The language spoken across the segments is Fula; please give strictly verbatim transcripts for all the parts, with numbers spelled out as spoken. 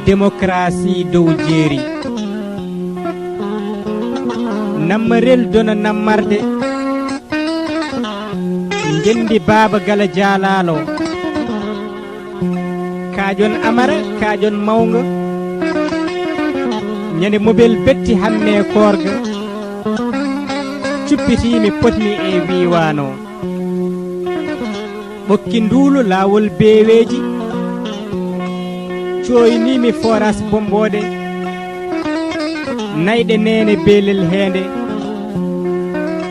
Démocratie dow jeeri. Nammarel dona nammarde. Ngenndi Baaba Gala Jaalaalo. Kaaƴon Amara, kaaƴon mawnga. Ñande mobel betti hamme koorga. Cuppitiimi potmi e wiiwaano. Ɓokki nduulu laawol beeweeji, cooyniimi fooraas Bombooɗe, nayɗe neene beelel heende,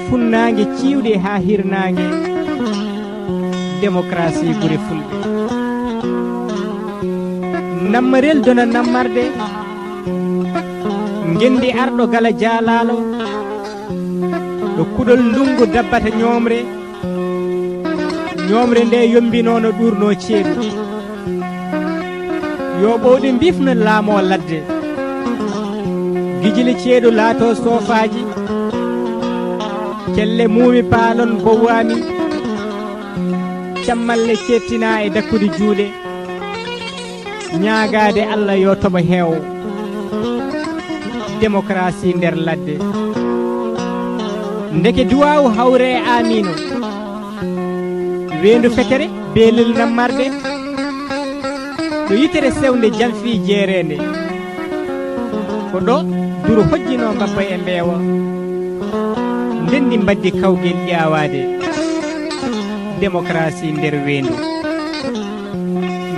funnaange ciiwɗe haa hirnaange, démocratie gure fulɓe. Nammarel dona nammarde, ngenndi arɗo Gala Jaalaalo, ɗo kuɗol ndunngu dabbata ñoomre, ñoomre nde yombinoono ɗuurnoo ceeɗu. Yo ɓowɗi mbifno laamoo ladde. Gijili ceeɗu laatoo soofaaji. Kelle muumi paalon bowaami. Cammalle ceettinaa e dakkude juuɗe. Ñaagaade Allah yo toɓo heew. Démocratie nder ladde. Ndeke duwaawu hawre e aamiino. Weendu fetere, beelel nammarde. Ɗo yitere sewnde janfii jeereende. Ko ɗo duro hojjinoo mbabba e mbeewa. Ndenndi mbaddi kawgel ƴaawaade. Démocratie nder weendu.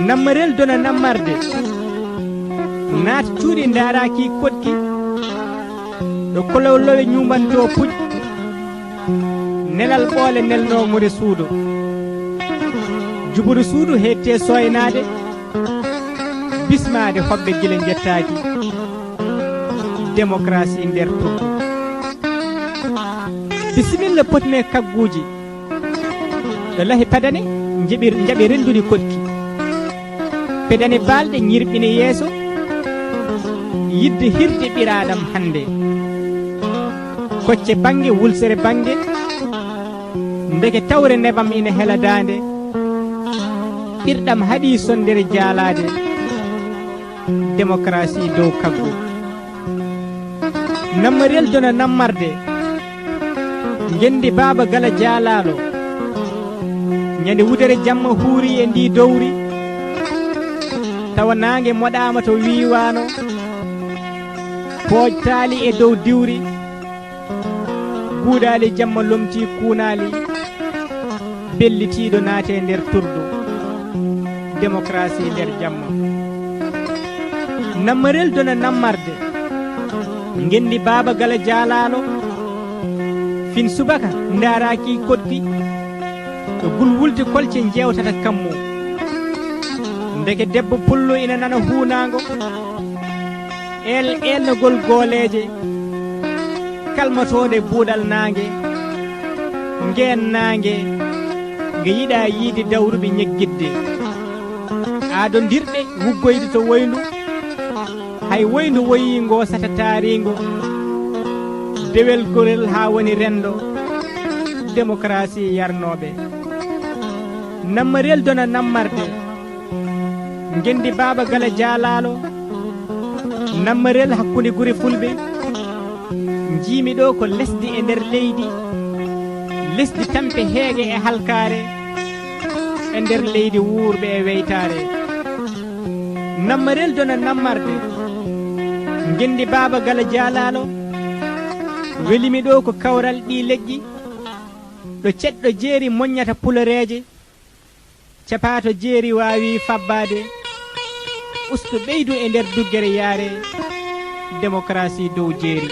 Nammarel dona nammarde. Naat cuuɗi ndaaraaki koɗki. Ɗo kolowlowe ñuumbantoo puƴ. Nelal ɓoole nelnoo ŋure suudu. Juburu suudu heettee sooynaade. Bismaade hoɓɓe gila njettaaki. Démocratie nder turdu. Bisimilla potme kagguuji. Ɗo lahi padane njaɓi, njaɓi renndude koɗki. Pedane baalɗe ñirɓine yeeso, yidde hirde ɓiraaɗam hannde. Kocce bannge, wulsere bannge, ndeke tawre nebam ina hela daande. Ɓirɗam haɗi sonndere jaalaade, démocratie dow kaggu. Nammarel dona nammarde. Ngenndi Baaba Gala Jaalaalo. Ñande wudere jamma huuri e ndi dowri. Tawa naange moɗaama to wiiwaano. Pooj taali e dow diwri. Guuɗaali jamma lomtii kuunaali. Bellitiiɗo naate nder turdu. Démocratie nder jamma. Nammarel dona nammarde. Ngenndi Baaba Gala Jaalaalo. Fin subaka ndaaraaki koɗki. Ɗo gulwulde kolce njeewtata kammu. Ndeke debbo pullo ina nana huunaango. El elnagol gooleeje. Kalmatooɗe buuɗal naange. Ngeen naange. Nge yiɗaa yiide dawruɓe ñeggitde. Aadondirɗe wuggoyde to woyndu. Hay woyndu woyii ngoo sata taariingo. Dewel gorel haa woni renndo. Démocratie yarnooɓe. Nammarel dona nammarde. Ngenndi Baaba Gala Jaalaalo. Nammarel hakkunde gure fulɓe. Njiimi ɗo ko lesdi e nder leydi. Lesdi tampe heege e halkaare. E nder leydi wuurɓe e weytaare. Nammarel dona nammarde. Ngenndi Baaba Gala Jaalaalo. Welimi ɗo ko kawral ɗi leƴƴi. Ɗo ceɗɗo jeeri moññata puloreeje. Capaato jeeri waawi fabbaade. Ustu ɓeydu e nder duggere yaare. Démocratie dow jeeri.